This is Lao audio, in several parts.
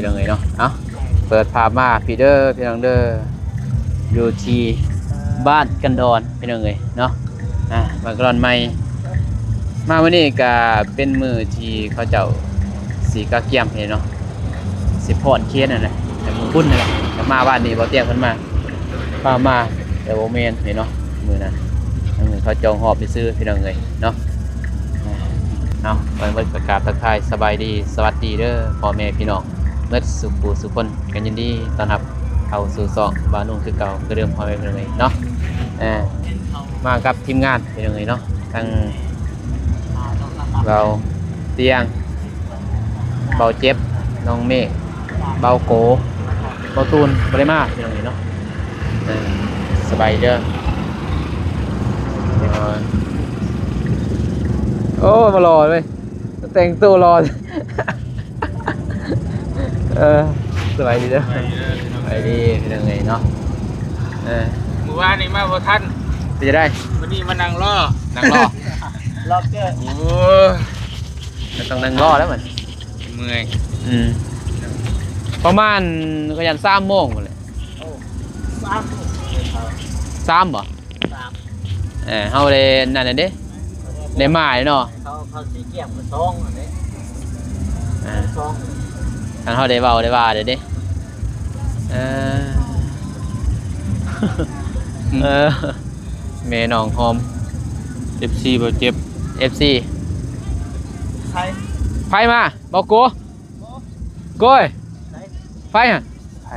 ພີ່ນ້ອງເອີຍເນາະ. ເອົ້າ ເປີດພາບມາພີ້ເດີພີ່ນ້ອງເດີ ຢູ່ທີ່ບ້ານກັນດອນພີ່ນ້ອງເອີຍເນາະ. ອ່າ ບ້ານກັນດອນໃໝ່ ມາມື້ນີ້ກະເປັນມື້ທີ່ເຂົາເຈົ້າຊິກະກຽມເດ້ເນາະ ຊິຟ້ອນຄຽນຫັ້ນແຫຼະ ແຕ່ມື້ບຸນຫັ້ນແຫຼະ. ກະມາວານນີ້ ບໍ່ຕຽງເພິ່ນມາ ພາມາ ແຕ່ບໍ່ແມ່ນເດ້ເນາະ ມື້ນັ້ນ ມື້ເຂົາຈອງຮອບຊື່ໆ ພີ່ນ້ອງເອີຍເນາະ. ເອົາ ໄປເບິດກະກາບທັກທາຍສະບາຍດີ ສະຫວັດດີເດີພໍ່ແມ່ພີ່ນ້ອງ ເໝິດສູ່ຜູ້ສູ່ຄົນ ກະຍິນດີຕ້ອນຮັບເຂົ້າສູ່ຊ່ອງບ່າວນຸ່ງຄືເກົ່າຄືເດີມ ພໍ່ແມ່ພີ່ນ້ອງເອີຍເນາະ. ເອີ ມາກັບທີມງານພີ່ນ້ອງເອີຍເນາະ ທັງບ່າວຕຽງ ບ່າວເຈັບ ນ້ອງເມກ ບ່າວໂກ ບ່າວຕູນ ບໍ່ໄດ້ມາພີ່ນ້ອງເອີຍເນາະ. ເອີ ສະບາຍດີເດີ. ໂອ້ ມາຫຼໍ່ເວີຍ ແຕ່ງໂຕຫຼໍ່. ເອີ ສະບາຍດີເດີ ສະບາຍດີພີ່ນ້ອງເອີຍເນາະ. ເອີ ມື້ວານນີ້ມາບໍ່ທັນ ເປັນຈັ່ງໃດ? ມື້ນີ້ມານັ່ງລໍ ນັ່ງລໍ ລໍເກີດ ໂອ້ຍ ກໍຕ້ອງນັ່ງລໍແລ້ວມັນ ເມື່ອຍ. ອືມ ປະມານ ກະຢັນສາມໂມງພຸ້ນແຫຼະ. ໂອ້ ສາມໂມງ ສາມບໍ່? ສາມ ເອີ ເຮົາໄດ້ນັ້ນແຫຼະເດ້ ໄດ້ມາເນາະ ເຂົາ ເຂົາຊິກຽມກັນສອງຫັ້ນເດ້. ອ່າ ສອງ ຄັນເຮົາໄດ້ເວົ້າໄດ້ວ່າເດ້ ເອີ ເອີ ແມ່ນ້ອງຫອມ ເອັບຊີ ບໍ່ເຈັບ ເອັບຊີ ໃຜ ໃຜມາ ບໍ່ໂກ ໂກຍ ໃຜຫັ້ນ ໃຜ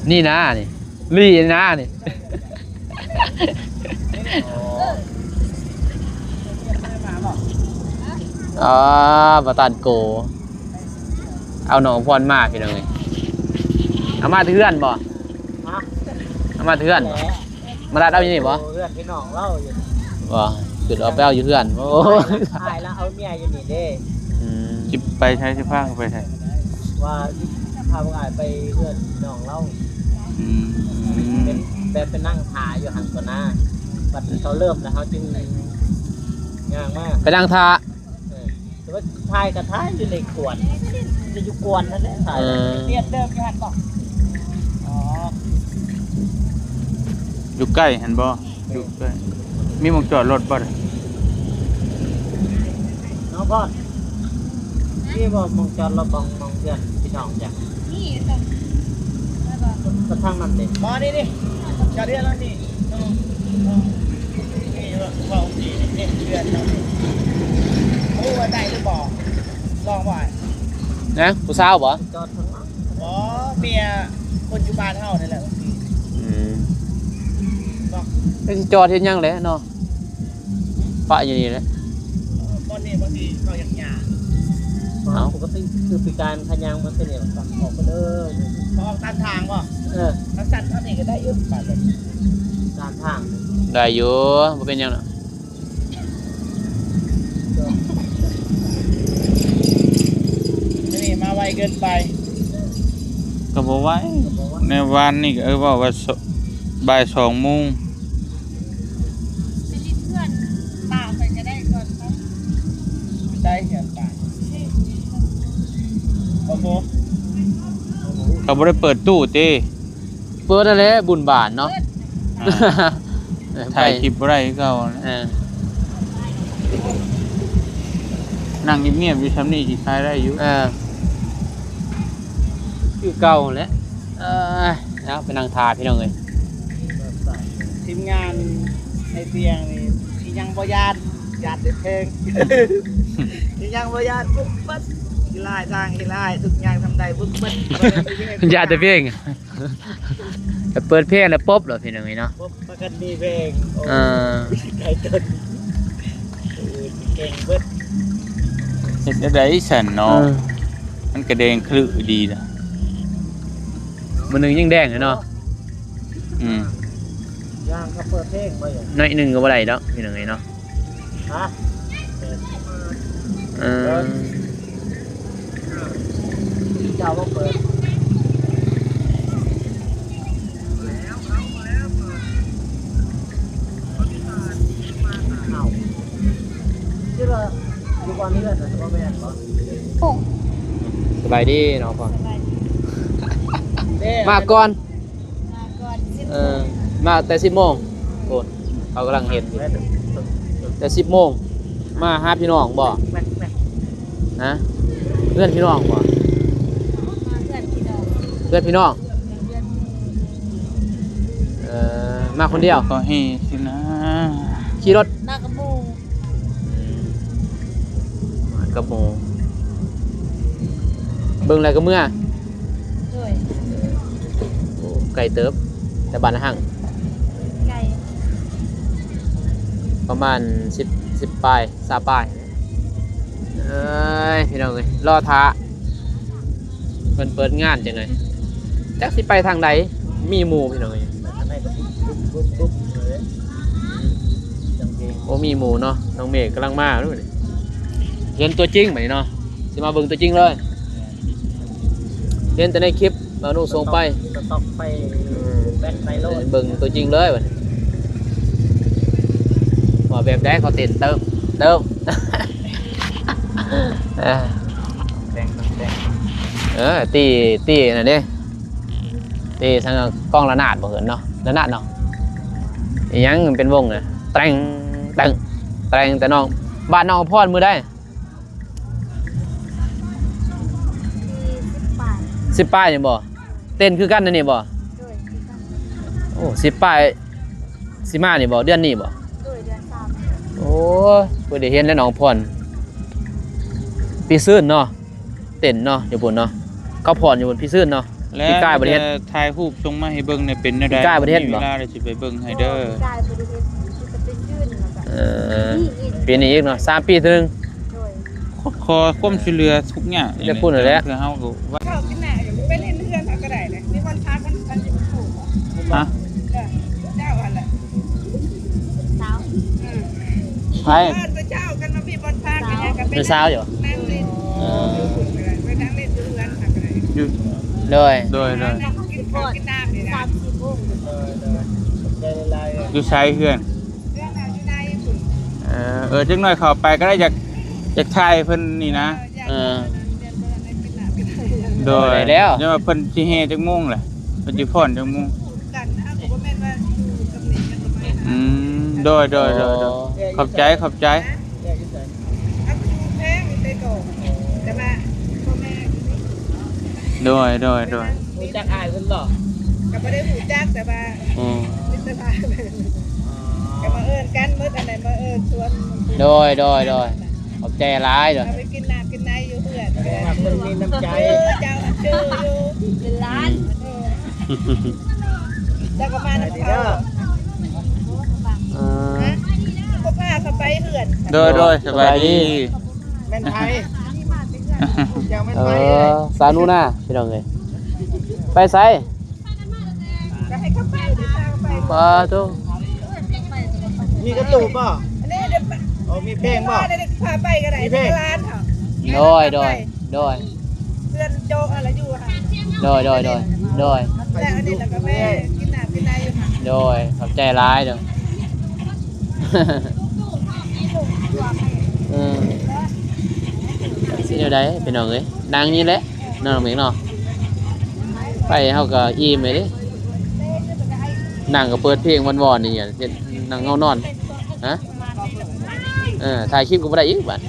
ນີ້ນາ ນີ້ ລີ້ນາ ນີ້. ອໍ ບໍ່ທັນໂກ ເອົານ້ອງພອນມາພີ່ນ້ອງເອີຍ. ເອົາມາແຕ່ເຮືອນບໍ່? ຮະ? ເອົາມາແຕ່ເຮືອນບໍ່? ມາລັດເອົາຢູ່ນີ້ບໍ່? ເຮືອນພີ່ນ້ອງລາວຢູ່ນີ້ ບໍ່ ຄືວ່າໄປເອົາຢູ່ເຮືອນ. ໂອ້ ອ້າຍລາວເອົາເມຍຢູ່ນີ້ເດ້. ອືມ ຊິໄປໃສ? ຊິພາໄປໃສ? ວ່າຊິພາພວກອ້າຍໄປເຮືອນພີ່ນ້ອງລາວ. ອືມ ເປັນແບບໄປນັ່ງຖ້າຢູ່ຫັ້ນກ່ອນນາ ບັດເຂົາເລີ່ມແລ້ວເຮົາຈຶ່ງຍ່າງມາ ໄປນັ່ງຖ້າ. ເອີ ແຕ່ວ່າຖ່າຍກໍຖ່າຍຢູ່ໃນກວນ ຢູ່ກວນນັ້ນແຫຼະ ຖ່າຍ. ເອີ ວຽດເດີມຢູ່ຫັ້ນບໍ່? ອໍ ຢູ່ໃກ້ຫັ້ນບໍ່? ຢູ່ໃກ້ ມີໝ່ອງຈອດລົດບໍ່? ນ້ອງພອນ ມີບໍ່ໝ່ອງຈອດລົດ ໝ່ອງ ໝ່ອງເຮືອນພີ່ນ້ອງເຈົ້າ? ນີ້ ກໍທາງນັ້ນເດ້. ບໍ່ ນີ້ ນີ້ ຈອດເຮືອນຫຼັງນີ້ ນີ້ ເວົ້າ ເວົ້າ ນີ້ ນີ້ ເຮືອນເຈົ້ານີ້. ບໍ່ຮູ້ວ່າໄດ້ຫຼືບໍ່? ລອງບໍ່? ນະ ຜູ້ສາວບໍ່? ຈອດຂ້າງຫຼັງ. ບໍ່ ເມຍຄົນຢູ່ບ້ານເຮົານີ້ແຫຼະ. ອືມ ເນາະ ແລ້ວຊິຈອດເຮັດຫຍັງແຫຼະເນາະ? ປະຢູ່ນີ້ແຫຼະ. ເອີ ບ່ອນນີ້ບາງທີເຂົາຢາກຍ່າງ. ເອົ້າ ປົກກະຕິຄືປີກາຍມັນຂະຍ່າງມາແຕ່ນີ້ ອອກໄປເລີຍ. ເຂົາອອກຕາມທາງບໍ່? ເອີ ຄັນຊັ້ນເທົ່ານີ້ກໍໄດ້ຢູ່ ປະແບບຕາມທາງ ໄດ້ຢູ່ ບໍ່ເປັນຫຍັງດອກ. ມື້ນີ້ມາໄວເກີນໄປ. ກໍບໍ່ໄວ ກໍບໍ່ໄວ ໃນວານນີ້ກໍ ເອີ ເວົ້າວ່າ ສ- ບ່າຍສອງໂມງ. ໄປຫຼິ້ນເຮືອນປ້າເພິ່ນກໍໄດ້ກ່ອນໄປ. ໃສເຮືອນປ້າ? ບໍ່ຮູ້ ເຂົາບໍ່ໄດ້ເປີດຕູ້ຕິ? ເປີດຫັ້ນແຫຼະ ບຸນບ້ານເນາະ. ອ່າ ຖ່າຍຄລິບບໍ່ໄດ້ຄືເກົ່າ. ເອີ ນັ່ງງຽບໆຢູ່ຊ່ຳນີ້ຊິຖ່າຍໄດ້ຢູ່. ເອີ ຄືເກົ່າແຫຼະ. ເອີ ເອົາ ໄປນັ່ງຖ້າພີ່ນ້ອງເອີຍ. ທີມງານໃນຕຽງນີ້ ອີຫຍັງບໍ່ຢ້ານ ຢ້ານແຕ່ເພງ. ອີຫຍັງບໍ່ຢ້ານ ບຸກເບິດ ຂີ້ລາຍທາງ ຂີ້ລາຍ ທຸກຢ່າງທຳໄດ້ ບຸກເບິດ. ຢ້ານແຕ່ເພງ ແຕ່ເປີດເພງແລ້ວປົບໂລດພີ່ນ້ອງເອີຍເນາະ. ປົບ ປະກັນມີເພງ. ໂອ້ ເອີ ໄກເກີນ ເອີ ເກັ່ງເບິດ. ເຮັດແນວໃດຊັ້ນເນາະ? ເອີ ມັນກະແດງຄະລຶດີລະ ມື້ໜຶ່ງຍັງແດງຢູ່ເນາະ. ອືມ ຍ່າງກໍເປີດເພງບໍ່? ໜ້ອຍໜຶ່ງກໍບໍ່ໄດ້ດອກພີ່ນ້ອງເອີຍເນາະ. ຮະ? ເອີ ເຈົ້າບໍ່ເປີດ. ເອົ້າ ຄິດວ່າຢູ່ບ້ານເຮືອນນະ ບໍ່ແມ່ນບໍ່? ສະບາຍດີນ້ອງພອນ ສະບາຍດີ ມາກ່ອນ ມາກ່ອນສິບ ເອີ ໂມງ ມາແຕ່ສິບໂມງ ໂອ້ ເຂົາກຳລັງເຮັດຢູ່ ແຕ່ສິບໂມງ ມາຫາພີ່ນ້ອງບໍ່? ແມ່ນ ແມ່ນ ຮະ? ເຮືອນພີ່ນ້ອງບໍ່? ມາເຮືອນພີ່ນ້ອງ ເຮືອນພີ່ນ້ອງ ເຮືອນ ເອີ ມາຄົນດຽວ ກໍເຮຊິນະ ຂີ່ລົດ ມາກັບໝູ່ ອືມ ມາກັບໝູ່ ເບິ່ງແລ້ວກໍເມືອ ໂດຍ ໂອ້ ໄກເຕີບ ແຕ່ບ້ານນາຮັງ ໄກ ປະມານສິບ ສິບປາຍ ຊາວປາຍ ເອີຍ ພີ່ນ້ອງເອີຍ ລໍຖ້າ ເພິ່ນເປີດງານຈັ່ງໃດ ຈັກຊິໄປທາງໃດ ມີໝູ່ພີ່ນ້ອງເອີຍ ໄປທາງໃດກໍປຸບປຸບປຸບປຸບເລີຍ ອືມ ຈັງເປັນ ໂອ້ ມີໝູ່ເນາະ ນ້ອງເມກຳລັງມາເນາະ ເຫັນຕົວຈິງບາດນີ້ເນາະ ຊິມາເບິ່ງຕົວຈິງເລີຍ ເຫັນແຕ່ໃນຄລິບ ບ່າວນຸສົ່ງໄປ ສະຕັອກໄປ ອືມ ແບັດໄປໂລດ ເບິ່ງຕົວຈິງເລີຍບາດນີ້ ວ່າແບບໃດ ເຂົາເຕັ້ນເຕີບ ເຕີບ ເອີ ແຕ່ງ ແຕ່ງ ເອີ ຕີ ຕີນັ້ນເດ້ ຕີສັງ ກ້ອງລະນາດບໍ່ເອີ້ນເນາະ ລະນາດເນາະ ອີຫຍັງເປັນວົງນະ ແຕ່ງ ແຕ່ງ ແຕ່ງ ແຕ່ນ້ອງ ບ້ານນ້ອງພອນມື້ໃດ? ສິບປາຍ ສິບປາຍນີ້ບໍ່? ເຕັ້ນຄືກັນອັນນີ້ບໍ່? ໂດຍ ຄືກັນ ໂອ້ ສິບປາຍ ຊິມານີ້ບໍ່? ເດືອນນີ້ບໍ່? ໂດຍ ເດືອນສາມ ໂອ້ ບໍ່ໄດ້ເຫັນແລ້ວນ້ອງພອນ ປີຊືນເນາະ ເຕັ້ນເນາະ ຢູ່ພຸ້ນເນາະ ເຂົາພອນຢູ່ພຸ້ນ ປີຊືນເນາະ ແລະ ປີກາຍບໍ່ໄດ້ເຫັນ ມີແຕ່ຖ່າຍຮູບສົ່ງມາໃຫ້ເບິ່ງແດ່ ເປັນແນວໃດ ປີກາຍບໍ່ໄດ້ເຫັນບໍ່? ມີເວລາແລ້ວຊິໄປເບິ່ງໃຫ້ເດີ ປີກາຍບໍ່ໄດ້ເຫັນ ມີແຕ່ປີຊືນແລ້ວກໍ ເອີ ປີນີ້ອີກເນາະ ສາມປີເທື່ອໜຶ່ງ ໂດຍ ຂໍຄວາມຊ່ວຍເຫຼືອທຸກຍາກ ມີແຕ່ພຸ້ນແຫຼະ ເພື່ອເຮົາກໍວ່າ ເຂົ້າກິນໜ້າຢູ່ ເປັນເຮັດເຮືອນເຮົາກໍໄດ້ເດ້ ມີບ່ອນພັກ ມັນ ມັນຊິບໍ່ຖືກບໍ່? ຮະ? ເຈົ້າຫັ້ນແຫຼະ ສາວ ເອີ ໃຜ? ເອີ້ນໄປເຈົ້າກັນມາມີບ່ອນພັກ ສາວ ກໍຍັງກໍເປັນ ເປັນສາວຢູ່ ນັ່ງຫຼິ້ນ ເອີ ຢູ່ພຸ້ນກໍໄດ້ ໄປນັ່ງຫຼິ້ນຢູ່ເຮືອນເຮົາກໍໄດ້ ຢູ່ ໂດຍ ໂດຍ ໂດຍ ນັ່ງກິນເຂົ້າກິນນ້ຳນີ້ນະ ສາມສີ່ໂມງ ໂດຍ ໂດຍ ຂອບໃຈຫຼາຍໆ ຢູ່ໃສເຮືອນ? ເອີ ເອີ ຈັກໜ້ອຍເຂົ້າໄປກໍໄດ້ ຢາກ ຢາກຖ່າຍເພິ່ນນີ້ນະ ເອີ ໂດຍ ແລ້ວ ແຕ່ວ່າເພິ່ນຊິແຫ່ຈັກໂມງລະ ເພິ່ນຊິຟ້ອນຈັກໂມງ? ອືມ ໂດຍ ໂດຍ ໂດຍ ໂດຍ ອໍ ຂອບໃຈ ຂອບໃຈ ໂດຍ ໂດຍ ໂດຍ ຮູ້ຈັກອ້າຍເພິ່ນບໍ່? ກໍບໍ່ໄດ້ຮູ້ຈັກ ແຕ່ວ່າ ອືມ ມິດຕະພາບ ອໍ ກໍມາເອີ້ນກັນໝົດ ອັນໃດມາເອີ້ນຊວນ ໂດຍ ໂດຍ ໂດຍ ຂອບໃຈຫຼາຍເດີ ເອົາໄປກິນນ້ຳກິນໃນຢູ່ເຮືອນ ເພິ່ນມີນ້ຳໃຈ ເອີ ເຈົ້າເຈີຢູ່ ເປັນຫຼານ ອືມ ເອີ ແລ້ວກໍມານຳເຂົາ ເອີ ບໍ່ພາເຂົາໄປເຮືອນ ໂດຍ ໂດຍ ສະບາຍດີ ແມ່ນໃຜ? ເອີ ສາວໜູນາ ພີ່ນ້ອງເອີຍ ໄປໃສ? ປາໂທ ມີກະຕູບບໍ່? ອໍ ມີເພງບໍ່? ພາໄປກໍໄດ້ ມີເພງ ໂດຍ ໂດຍ ໂດຍ ເພື່ອນໂຈກຫັ້ນລະຢູ່ຫັ້ນ ໂດຍ ໂດຍ ໂດຍ ໂດຍ ແລ້ວອັນນີ້ລະກໍແມ່ກິນນ້ຳກິນໃນຢູ່ຫັ້ນ ໂດຍ ຂອບໃຈຫຼາຍເດີ ເອີ ຊິແນວໃດພີ່ນ້ອງເອີຍ ນັ່ງນີ້ແຫຼະ ເນາະ ນ້ອງເມກເນາະ ໄປເຮົາກໍອີ່ມເດ້ ນັ່ງກໍເປີດເພງວອນໆ ນີ້ ເຮັດນັ່ງເຫງົານອນ ຮະ ເອີ ຖ່າຍຄລິບກໍບໍ່ໄດ້ອີກບາດ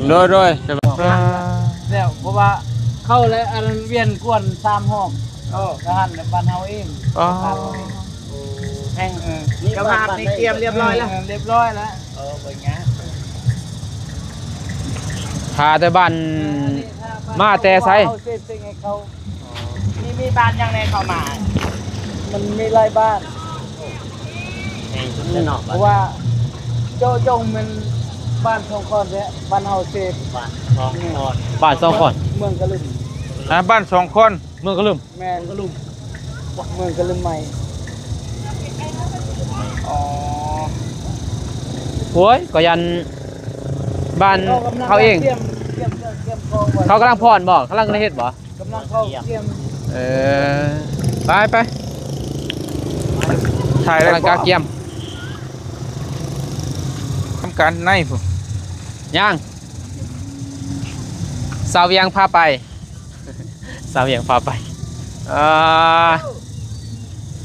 ໂດຍ ໂດຍ ແລ້ວ ເພາະວ່າເຂົ້າແລ້ວ ອັນ ວຽນກວນສາມຮອບ ເອີ ກະຫັ້ນແຫຼະ ບ້ານເຮົາເອງ ອໍ ແຫ່ງ ເອີ ເຈົ້າພາບນີ້ກຽມຮຽບຮ້ອຍແລ້ວ ເອີ ຮຽບຮ້ອຍແລ້ວ ເອີ ບໍ່ຍາກ ຖ້າແຕ່ບ້ານ ເອີ ອັນນີ້ຖ້າບ້ານ ມາແຕ່ໃສ? ເຮົາເສບເສັງໃຫ້ເຂົາ ອໍ ມີ ມີບ້ານຫຍັງແດ່ເຂົ້າມາ? ມັນມີຫຼາຍບ້ານ ແພງສຸດແລ້ວເນາະ ເພາະວ່າເຈາະຈົງແມ່ນບ້ານສອງຄອນແທ້ ບ້ານເຮົາເສບ ບ້ານສອງຄອນ ບ້ານສອງຄອນ ເມືອງກະລຶມ ຮະ ບ້ານສອງຄອນ ເມືອງກະລຶມ ແມ່ນ ເມືອງກະລຶມໃໝ່ ອໍ ໂອ້ຍ ກໍຢ້ານບ້ານເຂົາເອງ ເຂົາກຳລັງກຽມ ເຂົາກຳລັງຜ່ອນບໍ່? ກຳລັງເຮັດບໍ່? ກຳລັງເຂົາກຽມ ເອີ ໄປ ໄປ ຖ່າຍແລ້ວ ກຳລັງກະກຽມ ທຳການໃນພຸ້ນ ຍັງ ສາວວຽງພາໄປ ສາວວຽງພາໄປ ເອີ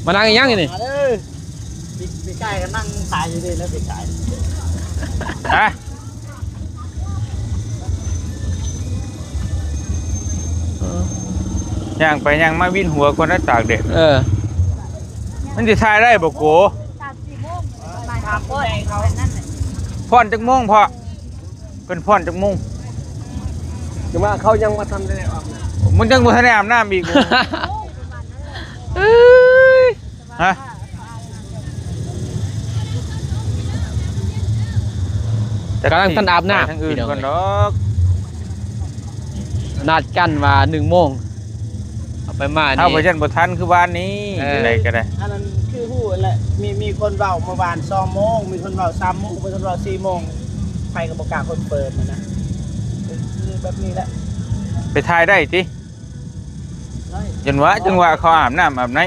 ມານັ່ງອີຫຍັງຢູ່ນີ້? ມາເດີ ປີ ປີກາຍກໍນັ່ງຖ່າຍຢູ່ນີ້ແຫຼະ ປີກາຍ ຮະ? ຍ່າງໄປຍ່າງມາວິນຫົວກ່ອນນະ ຕາກແດດ ເອີ ມັນຊິຖ່າຍໄດ້ບໍ່ໂກ? ສາມສີ່ໂມງ ປະມານສາມໂມງ ພໍນຈັກໂມງພໍ່? ເພິ່ນຜ່ອນຈັກໂມງ? ຈັ່ງວ່າເຂົາຍັງບໍ່ທັນໄດ້ອາບນ້ຳ ມັນຍັງບໍ່ທັນໄດ້ອາບນ້ຳອີກ ເອີຍ ຮະ? ກຳລັງທັນອາບນ້ຳ ໄປທາງອື່ນກ່ອນດອກ ນັດກັນວ່າໜຶ່ງໂມງ ເອົາໄປມານີ້ ເຮົາກໍຢ້ານບໍ່ທັນຄືວານນີ້ ເອີ ຈັ່ງໃດກໍໄດ້ ອັນນັ້ນຄືຮູ້ແຫຼະ ມີ ມີຄົນເວົ້າເມື່ອວານສອງໂມງ ມີຄົນເວົ້າສາມໂມງ ມີຄົນເວົ້າສີ່ໂມງ ໃຜກໍບໍ່ກ້າຄົນເປີດຫັ້ນນະ ຄືແບບນີ້ແຫຼະ ໄປຖ່າຍໄດ້ຕິ? ໄດ້ ຈັ່ງຫວະ ຈັ່ງຫວະເຂົາອາບນ້ຳອາບໃນ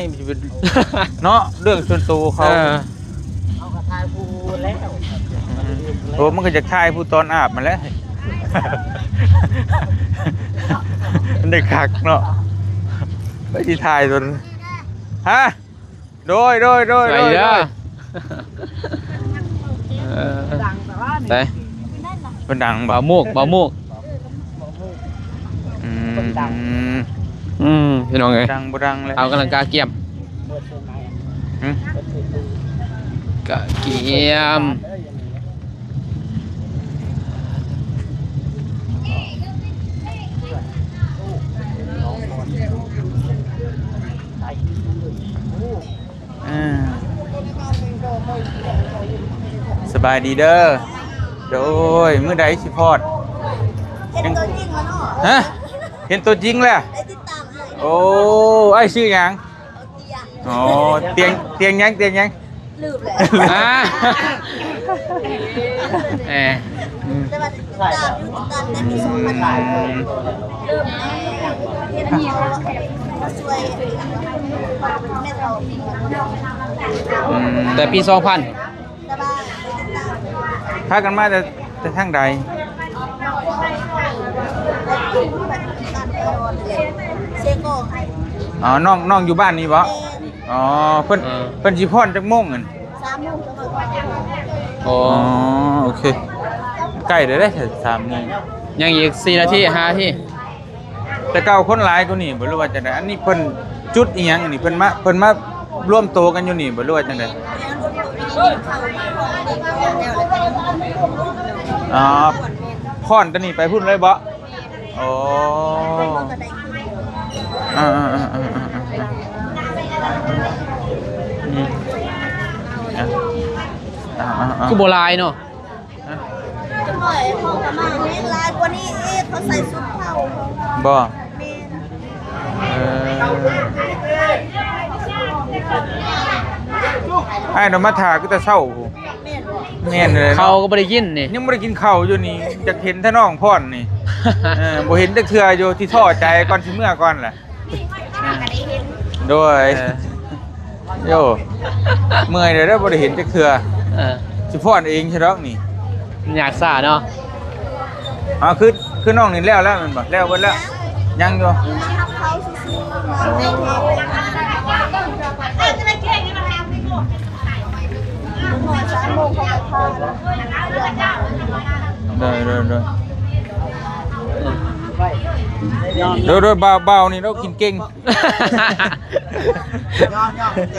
ເນາະ ເລື່ອງສ່ວນໂຕເຂົາ ເອີ ເຮົາກໍຖ່າຍຜູ້ແລ້ວ ໂອ້ ມັນກໍຢາກຖ່າຍຜູ້ຕອນອາບຫັ້ນແຫຼະ ມັນໄດ້ຄັກເນາະ ໄປຊິຖ່າຍຕົນ ຮະ? ໂດຍ ໂດຍ ໂດຍ ໂດຍ ເອີ ໃສ? ເພິ່ນດັງບໍ່? ບ່າວໂມກ ບ່າວໂມກ ອືມ ອືມ ພີ່ນ້ອງເອີຍ ດັງບໍ່ດັງແລ້ວ ເອົາກຳລັງກະກຽມ ຫຶ? ກະກຽມ ອ່າ ສະບາຍດີເດີ ໂດຍ ມື້ໃດຊິພອດ? ເຫັນຕົວຈິງແລ້ວເນາະ ຮະ? ເຫັນຕົວຈິງແລ້ວ ໄດ້ຕິດຕາມອ້າຍ ໂອ້ ອ້າຍຊື່ຫຍັງ? ອໍ ຕຽງ ຕຽງຫຍັງ ຕຽງຫຍັງ? ລືມແລ້ວ ອ່າ ເອີ ແຕ່ວ່າຕິດຕາມຢູ່ ຕິດຕາມແຕ່ປີສອງພັນ ອືມ ເລີ່ມແລ້ວ ເຫັນເຂົາມາຊ່ວຍແມ່ເຖົ້າ ອືມ ແຕ່ປີສອງພັນ ແຕ່ວ່າໄດ້ຕິດຕາມ ພາກັນມາແຕ່ ແຕ່ທາງໃດ? ເຊໂກ ອໍ ນ້ອງ ນ້ອງຢູ່ບ້ານນີ້ບໍ່? ແມ່ນ ອໍ ເພິ່ນ ເອີ ເພິ່ນຊິພອນຈັກໂມງຫັ້ນ? ສາມໂມງ ອໍ ອໍ ໂອເຄ ໃກ້ແລ້ວເດ້ ສາມໂມງ ຍັງອີກສີ່ນາທີ ຫ້ານາທີ ແຕ່ເກົ່າຄົນຫຼາຍກວ່ານີ້ບໍ່ ຫຼືວ່າຈັ່ງໃດ? ອັນນີ້ເພິ່ນຈຸດອີ່ຫຍັງ? ອັນນີ້ເພິ່ນມາ ເພິ່ນມາລວມໂຕກັນຢູ່ນີ້ບໍ່ ຫຼືວ່າຈັ່ງໃດ? ອໍ ພ້ອນຕອນນີ້ໄປພຸ້ນເລີຍບໍ່? ອໍ ເອີ ເອີ ເອີ ອືມ ອ່າ ອ່າ ອ່າ ຄືບໍ່ຫຼາຍເນາະ ຮະ? ຈັກໜ້ອຍເຂົາກໍມາແຮງຫຼາຍກວ່ານີ້ອີກ ເຂົາໃສ່ຊຸດເຜົ່າ ບໍ່? ແມ່ນ ເອີ ອ້າຍນຳມາຖ້າຄືແຕ່ເຊົ້າ ແມ່ນ ແມ່ນເລີຍເນາະ ເຂົ້າກໍບໍ່ໄດ້ກິນນີ້ ຍັງບໍ່ໄດ້ກິນເຂົ້າຢູ່ນີ້ ຢາກເຫັນແຕ່ນ້ອງພອນນີ້ ເອີ ບໍ່ເຫັນຈັກເທື່ອຢູ່ ຊິທໍ້ໃຈກ່ອນ ຊິເມືອກ່ອນແຫຼະ ໂດຍ ເອີ ໂຢ ເມື່ອຍແລ້ວເດີ ບໍ່ໄດ້ເຫັນຈັກເທື່ອ ເອີ ຊິຟ້ອນເອງຊະດອກນີ້ ມັນຍາກຊ້າເນາະ ເອົາ ຄື ຄືນ້ອງນີ້ແລ້ວແລ້ວແມ່ນບໍ່? ແລ້ວເບິດແລ້ວ ຍັງຢູ່ ໂດຍ ໂດຍ ໂດຍ ໂດຍ ໂດຍ ບ່າວ ບ່າວນີ້ລາວກິນເກັ່ງ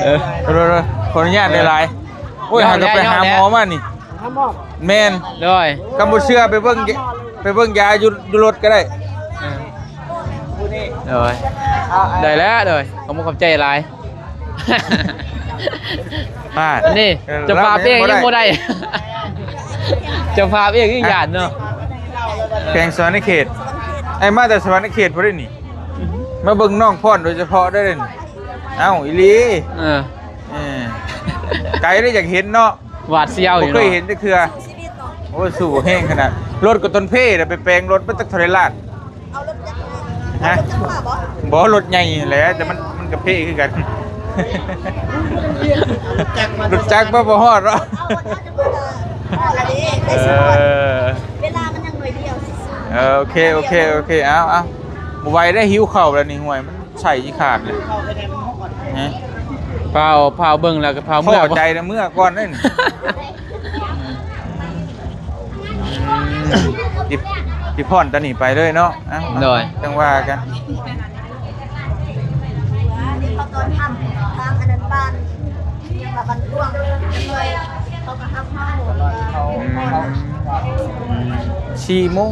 ເອີ ໂດຍ ໂດຍ ໂດຍ ຂໍອະນຸຍາດຫຼາຍໆ ໂອ້ຍ ຫາກໍໄປຫາໝໍມານີ້ ຫາໝໍ ແມ່ນ ໂດຍ ຄັນບໍ່ເຊື່ອໄປເບິ່ງ ໄປເບິ່ງຢາຢູ່ ຢູ່ລົດກໍໄດ້ ເອີ ໂດຍ ໄດ້ແລ້ວ ໂດຍ ຂອບມຸກຂອບໃຈຫຼາຍ ອ່າ ນີ້ ເອີ ເຈົ້າພາບເອງຍັງບໍ່ໄດ້ ເຈົ້າພາບເອງຍັງຢ້ານເນາະ ແຂວງສະຫວັນນະເຂດ ອ້າຍມາແຕ່ສະຫວັນນະເຂດພຸ້ນເດ້ນີ້ ມາເບິ່ງນ້ອງພອນໂດຍສະເພາະເດ້ນີ້ ເອົ້າ ອີ່ຫຼີ ເອີ ເອີ ໄກເດ້ ຢາກເຫັນເນາະ ຫວາດສຽວຢູ່ເນາະ ບໍ່ເຄີຍເຫັນຈັກເທື່ອ ໂອ້ຍ ສູ້ແຮງຂະໜາດ ລົດກໍຕົນເພ ໄປແປງລົດມາຈັກເທົ່າໃດລ້ານ? ເອົາລົດຈັກມາ ຮະ? ເອົາລົດຈັກມາບໍ່? ບໍ່ ລົດໃຫຍ່ແຫຼະ ແຕ່ມັນ ມັນກະເພຄືກັນ ລົດຈັກມາ ລົດຈັກມາບໍ່ຮອດເນາະ ເອົາລົດຈັກມາ ເອີ ເວລາມັນຍັງໜ້ອຍດຽວ ເອີ ໂອເຄ ໂອເຄ ໂອເຄ ເອົາ ເອົາ ບໍ່ໄຫວໄດ້ ຫິວເຂົ້າແລ້ວນີ້ ຫ້ວຍ ມັນໃສ່ຊິຂາດເລີຍ. ຮະ ຟ້າວ ຟ້າວເບິ່ງແລ້ວກໍຟ້າວເມືອ ພໍໃຈແລ້ວ ເມືອກ່ອນເດ້. ອືມ ຊິ ຊິຜ່ອນຕອນນີ້ໄປເລີຍເນາະ. ເອົາ ໂດຍ ຈັ່ງວ່າກັນ. ເຂົາຕອນຄ່ຳທາງອັນນັ້ນບ້ານ ຍັງວ່າບ້ານກວ້າງ ເຂົາກໍຮັບເຮົາ. ອືມ ສີ່ໂມງ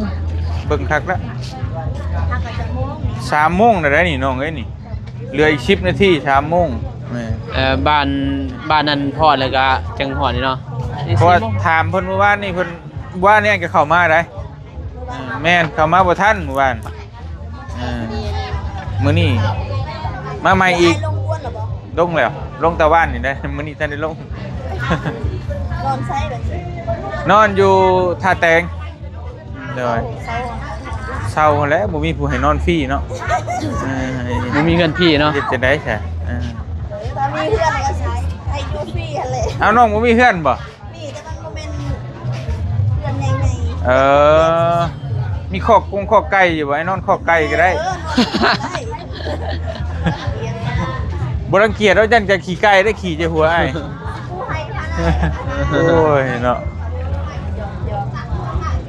ເບິ່ງຄັກແລ້ວ ສາມໂມງແລ້ວໄດ໋ນີ້ ນ້ອງເອີຍ ນີ້ ເຫຼືອອີກສິບນາທີ ສາມໂມງ. ແມ່ນ ເອີ ບ້ານ ບ້ານນັ້ນຮອດແລ້ວກໍຈັ່ງຮອດນີ້ເນາະ ເພາະວ່າຖາມເພິ່ນມື້ວານນີ້ ເພິ່ນ ວານນີ້ກໍເຂົ້າມາໄດ໋. ເອີ ແມ່ນ ເຂົ້າມາບໍ່ທັນມື້ວານ. ເອີ ມື້ນີ້ມາໃໝ່ອີກ. ລົງແລ້ວ ລົງແຕ່ວານນີ້ໄດ໋ ມື້ນີ້ທັນໄດ້ລົງ. ນອນໃສບັດນີ້? ນອນຢູ່ທ່າແຕງ. ໂດຍ ເຊົ່າ ເຊົ່າຫັ້ນແຫຼະ ບໍ່ມີຜູ້ໃຫ້ນອນຟຣີເນາະ. ເອີ ບໍ່ມີເຮືອນຟຣີເນາະ ເຮັດຈັ່ງໃດຊະ? ເອີ ຖ້າມີເຮືອນກໍໃຊ້ ໃຫ້ຢູ່ຟຣີຫັ້ນແຫຼະ. ເອົາ ນ້ອງບໍ່ມີເຮືອນບໍ່? ມີ ແຕ່ມັນບໍ່ແມ່ນເຮືອນໃຫຍ່ໆ. ເອີ ມີຄອກກົງຄອກໄກ່ຢູ່ບໍ່? ໃຫ້ນອນຄອກໄກ່ກໍໄດ້. ເອີ ນອນຄອກໄກ່. ບໍ່ລັງກຽດດອກ ຢ້ານຈະຂີ້ໄກ່ໄດ້ ຂີ້ໃສ່ຫົວອ້າຍ. ຜູ້ໃຫ້ພາລະ. ໂອ້ຍເນາະ.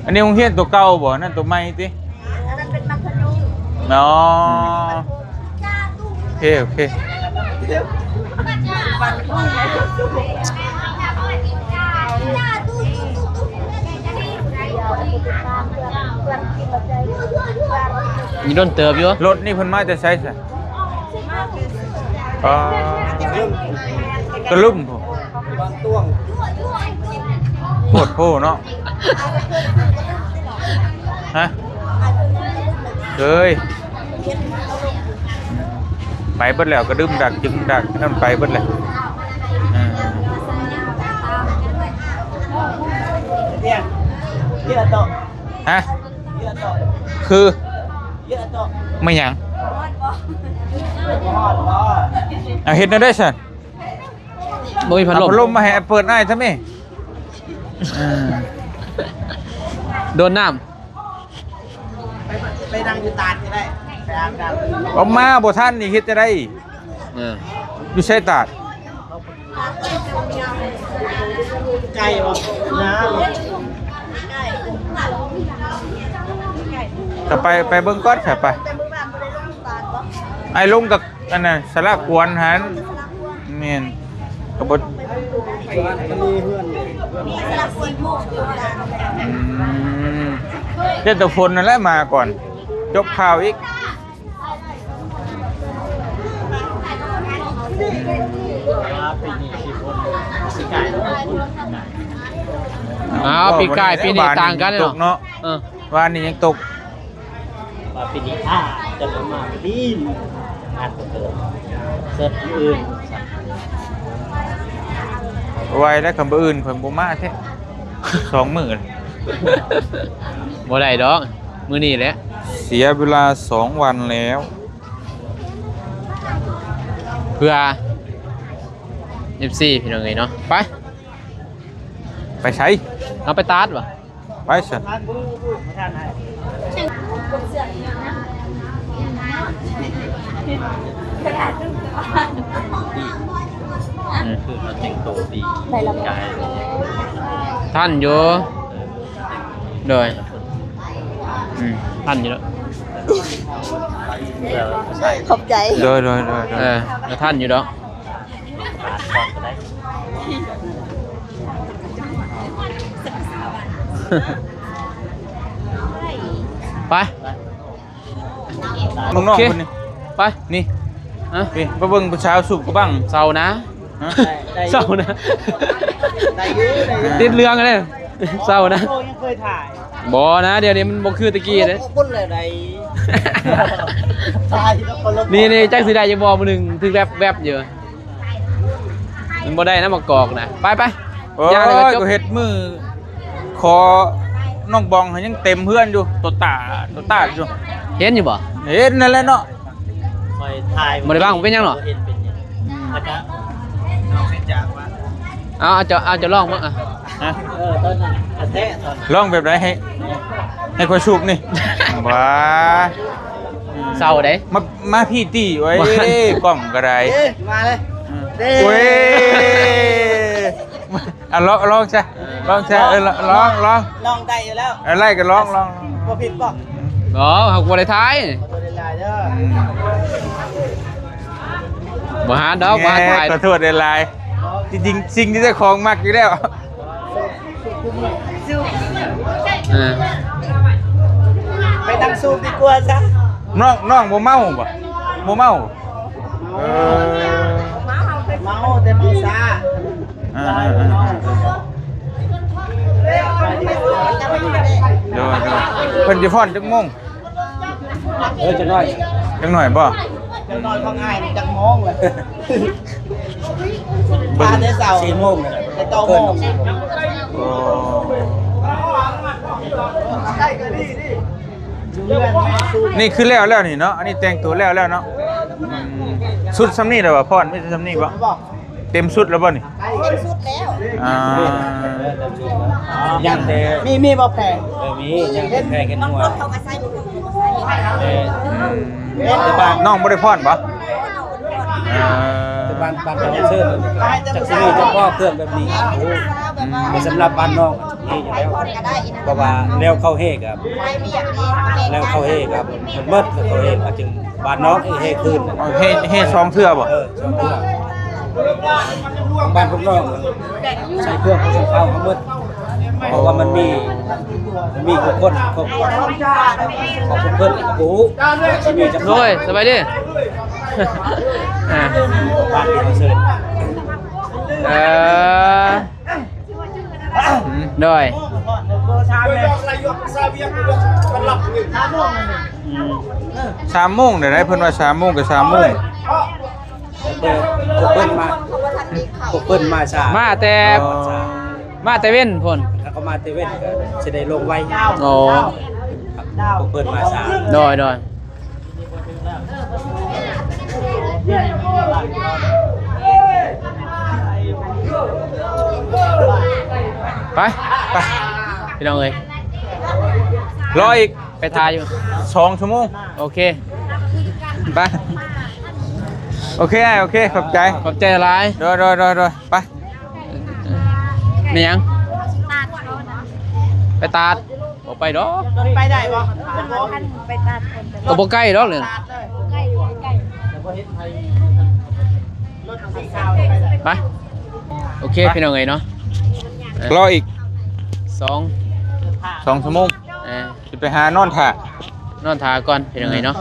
ອັນນີ້ໂຮງຮຽນໂຕເກົ່າບໍ່? ນັ້ນໂຕໃໝ່ຕິ? ອັນນັ້ນເປັນມັດທະຍົມ. ອໍ ໂອເຄ ໂອເຄ. ມີດົນເຕີບຢູ່. ລົດນີ້ເພິ່ນມາແຕ່ໃສຊະ? ອໍ ກະລຶ້ມພຸ້ນ. ໂພດໂພເນາະ. ຮະ ເອີຍ ໄປເບິດແລ້ວ ກະດຶມດັກຈຶ່ງດັກ ນັ້ນໄປເບິດແລ້ວ. ເອີ ຮະ ຄື ມາຫຍັງ? ເອົາ ເຮັດແນວໃດຊັ້ນ? ບໍ່ມີພັດລົມ ເອົາພັດລົມມາໃຫ້ເປີດອ້າຍຊະແມ້. ເອີ ໂດນນ້ຳ. ໄປ ໄປນັ່ງຢູ່ຕາດກໍໄດ້ ໄປອາບນ້ຳ. ເອົາມາບໍ່ທັນນີ້ເຮັດຈັ່ງໃດ? ເອີ ຢູ່ໃສຕາດ? ໄກບໍ່? ນາບໍ່? ກໍໄປ ໄປເບິ່ງກ່ອນຊະ ໄປ. ໄປມື້ວານບໍ່ໄດ້ລົງຕາດບໍ່? ໄອ້ລົງກັບ ອັນນັ້ນສາລາກວນຫັ້ນ. ແມ່ນ ກໍບໍ່ ອືມ ເຮັດແຕ່ຝົນນັ້ນແຫຼະມາກ່ອນ ຈົບຂ່າວອີກ. ອ້າວ ປີກາຍປີນີ້ຕ່າງກັນເນາະ. ເອີ ວານນີ້ຍັງຕົກ. ວ່າປີນີ້ຖ້າຈະມາປີນງານເກີດເສີດອື່ນ ໄວແລ້ວ ຄັນມື້ອື່ນເພິ່ນບໍ່ມາແທ້ ສອງມື້. ບໍ່ໄດ້ດອກ ມື້ນີ້ແຫຼະ ເສຍເວລາສອງວັນແລ້ວ ເພື່ອ ເອັຟຊີ ພີ່ນ້ອງເອີຍເນາະ. ໄປ ໄປໃສ? ເຮົາໄປຕາດບໍ່? ໄປຊັ້ນ. ອືມ ຄືເຮົາແຕ່ງໂຕດີ ໄດ້ລະບໍ່? ທັນຢູ່ ໂດຍ ອືມ ທັນຢູ່ດອກ. ຂອບໃຈ. ໂດຍ ໂດຍ ໂດຍ ໂດຍ. ເອີ ກໍທັນຢູ່ດອກ. ໄປ ເບິ່ງນ້ອງເພິ່ນນີ້ ໄປ ນີ້ ຮະ ນີ້ ໄປເບິ່ງຜູ້ສາວສູບກະບັງ. ເຊົານະ ຮະ ເຊົານະ ໄດ້ຢູ່ ໄດ້ຢູ່ ຕິດເລື່ອງເດ້ ເຊົານະ. ບໍ່ນະ ດຽວນີ້ມັນບໍ່ຄືແຕ່ກີ້ເດ້. ນີ້ໆ ຈັກຊິໄດ້ຢູ່ບໍ່ ມື້ໜຶ່ງຖືກແວັບໆຢູ່. ມັນບໍ່ໄດ້ນະ ໝາກກອກນະ. ໄປໆ ໂອ້ຍ ຢ່າເລີຍ ກໍເຮັດມື້ຂໍນ້ອງບອງ ຍັງເຕັມເຮືອນຢູ່ ໂຕຕາ ໂຕຕາຢູ່. ເຫັນຢູ່ບໍ່? ເຫັນນັ້ນແຫຼະເນາະ. ຂ້ອຍຖ່າຍ ບໍ່ໄດ້ບັງ ເປັນຫຍັງເນາະ? ເຫັນເປັນຫຍັງ? ອືມ ແລ້ວກະນ້ອງເປັນຈາກວ່າ ເອົາ ເອົາ ເຈົ້າ ເອົາ ເຈົ້າລອງເບິ່ງ ອ່ະ ຮະ ເອີ ຕອນນັ້ນ ແທ້ຕອນນັ້ນ ລອງແບບໃດ? ໃຫ້ ໃຫ້ຂ້ອຍສູບນີ້ ບ້າ ເຊົາເດ້ ມາ ມາພີ້ຕິ ໂອ້ຍ ກ້ອງກໍໄດ້ ເອີ ມາເລີຍ ອືມ ເດ້ ໂອ້ຍ ອ່ະ ລອງ ລອງຊະ ເອີ ລອງຊະ ເອີ ລອງ ລອງ ລອງ ລອງໄດ້ຢູ່ແລ້ວ ເອີ ໄດ້ກໍລອງ ລອງ ບໍ່ຜິດບໍ່? ບໍ່ ເຮົາບໍ່ໄດ້ຖ່າຍ ບໍ່ໄດ້ຖ່າຍເດີ ອືມ ບໍ່ຫາດອກ ບໍ່ຫາຖ່າຍ ຂໍໂທດຫຼາຍໆ ຈິງໆ ສິ່ງທີ່ເຈົ້າຂອງມັກຢູ່ແລ້ວ ເອີ ໄປນັ່ງສູບດີກວ່າຊະ ນ້ອງ ນ້ອງບໍ່ເມົາບໍ່? ບໍ່ເມົາ ເອີ ເມົາແຕ່ເມົາຊ້າ ອ່າ ອ່າ ອ່າ ໂດຍ ໂດຍ ເພິ່ນຊິຟ້ອນຈັກໂມງ? ເອີ ຈັກໜ້ອຍ ຈັກໜ້ອຍບໍ່? ຈັກໜ້ອຍບໍ່ງ່າຍ ຈັກໂມງລະ ເບິ່ງ ມາແຕ່ເຊົ້າ ສີ່ໂມງ ແຕ່ເກົ້າໂມງ ໂອ້ ນີ້ຄືແລ້ວແລ້ວນີ້ເນາະ ອັນນີ້ແຕ່ງຕົວແລ້ວແລ້ວເນາະ ອືມ ຊຸດຊ່ຳນີ້ແຫຼະບໍ່ ພ້ອນ ມີແຕ່ຊ່ຳນີ້ບໍ່? ເຕັມຊຸດແລ້ວບໍ່ນີ້? ເຕັມຊຸດແລ້ວ ອ່າ ຍັງແຕ່ ມີ ມີບໍ່ແພງ? ເອີ ມີ ຍັງແຕ່ແພງກັນຫົວ ບາງຄົນເຂົາກໍໃສ່ ບາງຄົນເຂົາບໍ່ໃສ່ ເອີ ອືມ ແຕ່ບ້ານ ນ້ອງບໍ່ໄດ້ພ້ອນບໍ່? ອ່າ ແຕ່ບ້ານ ບ້ານເຮົາເຊີນ ຈັກຊິມີຈັກພໍເຄື່ອງແບບນີ້ ອືມ ແຕ່ສຳລັບບ້ານນ້ອງ ນີ້ຢູ່ແລ້ວ ເພາະວ່າແນວເຂົາເຮັດກໍ ແນວເຂົາເຮັດກໍໝົດ ເຂົາເຮັດກໍຈຶ່ງບ້ານນອກເຮັດຄືນ ເຮັດ ເຮັດສອງເທື່ອບໍ່? ເອີ ສອງເທື່ອ ຂອງບ້ານພວກນ້ອງໃຊ້ເຄື່ອງຂອງເຂົາໝົດ ເພາະວ່າມັນມີ ມີຄົນຄົບ ຂອງເພິ່ນກໍບໍ່ຮູ້ວ່າຊິມີຈັກ ໂດຍ ສະບາຍດີ ອ່າ ບ້ານທີ່ເຮົາເຊີນ ເອີ ໂດຍ ສາມໂມງໄດ້ ເພິ່ນວ່າສາມໂມງ ກໍສາມໂມງ ເພິ່ນ ເພິ່ນມາ ເພິ່ນມາຊ້າ ມາແຕ່ ມາແຕ່ເວັນພຸ້ນ ຖ້າເຂົາມາແຕ່ເວັນກໍຊິໄດ້ລົງໄວ ໂອ້ ເພິ່ນມາຊ້າ ໂດຍ ໂດຍ ໄປ ໄປ ພີ່ນ້ອງເອີຍ ລໍອີກ ໄປຖ້າຢູ່ສອງຊົ່ວໂມງ ໂອເຄ ໄປ ໂອເຄ ໂອເຄ ຂອບໃຈ ຂອບໃຈຫຼາຍ ໂດຍ ໂດຍ ໂດຍ ໂດຍ ໄປ ແມ່ນຫຍັງ? ໄປຕາດ ບໍ່ໄປດອກ ລົດໄປໄດ້ບໍ່? ໄປຕາດ ກໍບໍ່ໄກດອກເລີຍ ໄປ ໂອເຄ ພີ່ນ້ອງເອີຍເນາະ ລໍອີກສອງ ສອງຊົ່ວໂມງ ອ່າ ຊິໄປຫານອນຖ້າ ນອນຖ້າກ່ອນ ພີ່ນ້ອງເອີຍເນາະ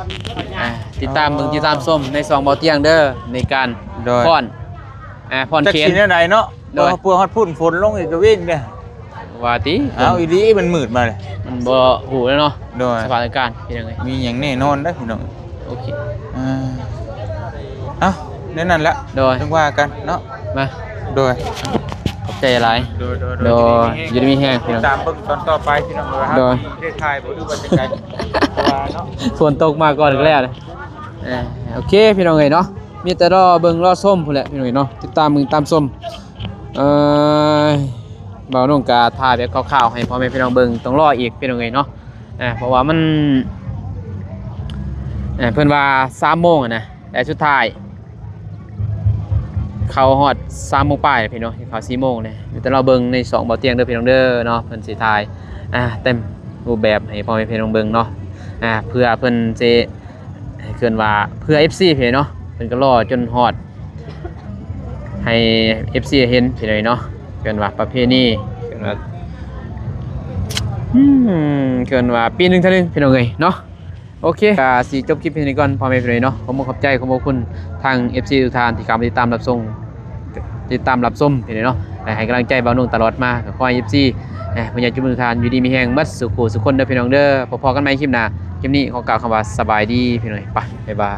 ອ່າ ຕິດຕາມເບິ່ງ ຕິດຕາມຊົມໃນຊ່ອງເບົາຕຽງເດີ ໃນການ ໂດຍ ຟ້ອນ ອ່າ ຟ້ອນເຂນ ຈັກຊິແນວໃດເນາະ ໂດຍ ເພາະວ່າຮອດພຸ້ນຝົນລົງອີກກໍເວັງເດ້ ວ່າຕິ ເອົາ ອີ່ຫຼີ ມັນມືດມາເລີຍ ມັນບໍ່ຮູ້ແລ້ວເນາະ ໂດຍ ສະພາບອາກາດເປັນຈັ່ງໃດ ມີຫຍັງແນ່ນອນເດ້ພີ່ນ້ອງ ໂອເຄ ອ່າ ເອົ້າ ແນວນັ້ນແຫຼະ ໂດຍ ຈັ່ງວ່າກັນເນາະ ມາ ໂດຍ ຂອບໃຈຫຼາຍ ໂດຍ ໂດຍ ໂດຍ ຢູ່ດີມີແຮງ ຢູ່ດີມີແຮງພີ່ນ້ອງ ຕາມເບິ່ງຕອນຕໍ່ໄປພີ່ນ້ອງ ວ່າເຮົາ ໂດຍ ຊິໄດ້ຖ່າຍບໍ່ ຫຼືວ່າຈັ່ງໃດ ເພາະວ່າເນາະ ຝົນຕົກມາກ່ອນອີກແລ້ວ ເອີ ໂອເຄ ພີ່ນ້ອງເອີຍເນາະ ມີແຕ່ລໍເບິ່ງລໍຊົມພຸ້ນແຫຼະ ພີ່ນ້ອງເອີຍເນາະ ຕິດຕາມເບິ່ງຕາມຊົມ ເອີ ບ່າວໜຸ່ງກະຖ່າຍແບບຄ່າວໆໃຫ້ພໍ່ແມ່ພີ່ນ້ອງເບິ່ງ ຕ້ອງລໍອີກພີ່ນ້ອງເອີຍເນາະ ອ່າ ເພາະວ່າມັນ ອ່າ ເພິ່ນວ່າສາມໂມງຫັ້ນນະ ແຕ່ສຸດທ້າຍເຂົ້າຮອດສາມໂມງປາຍພີ່ນ້ອງ ເຂົ້າສີ່ໂມງເດ້ ມີແຕ່ລໍເບິ່ງໃນຊ່ອງເບົາຕຽງເດີພີ່ນ້ອງເດີເນາະ ເພິ່ນຊິຖ່າຍ ອ່າ ເຕັມຮູບແບບໃຫ້ພໍ່ແມ່ພີ່ນ້ອງເບິ່ງເນາະ ອ່າ ເພື່ອເພິ່ນຊິ ໃຫ້ເອີ້ນວ່າເພື່ອເອັຟຊີພີ່ນ້ອງເນາະ ເພິ່ນກໍລໍຈົນຮອດ ໃຫ້ເອັຟຊີເຫັນພີ່ນ້ອງເນາະ ເອີ້ນວ່າປະເພນີ ເອີ້ນວ່າ ອືມ ເອີ້ນວ່າປີໜຶ່ງເທື່ອໜຶ່ງພີ່ນ້ອງເອີຍເນາະ ໂອເຄ ກໍຊິຈົບຄລິບເທົ່ານີ້ກ່ອນພໍ່ແມ່ພີ່ນ້ອງເນາະ ຂອບຄຸນຂອບໃຈຂອບພະຄຸນທາງເອັຟຊີທຸກທ່ານທີ່ເຂົ້າມາຕິດຕາມຮັບຊົມ ຕິດຕາມຮັບຊົມພີ່ນ້ອງເນາະ ແລະ ໃຫ້ກຳລັງໃຈບ່າວໜຸ່ງຕະຫຼອດມາ ກໍຂໍໃຫ້ເອັຟຊີ ແລະ ຜູ້ໃຫຍ່ຈຸດເບິ່ງທຸກທ່ານຢູ່ດີມີແຮງໝົດສູ່ຄູ່ສູ່ຄົນເດີພີ່ນ້ອງເດີ ພໍ້ກັນໃໝ່ຄລິບໜ້າ ຄລິບນີ້ຂໍກ່າວຄຳວ່າສະບາຍດີພີ່ນ້ອງ ໄປ ບາຍບາຍ.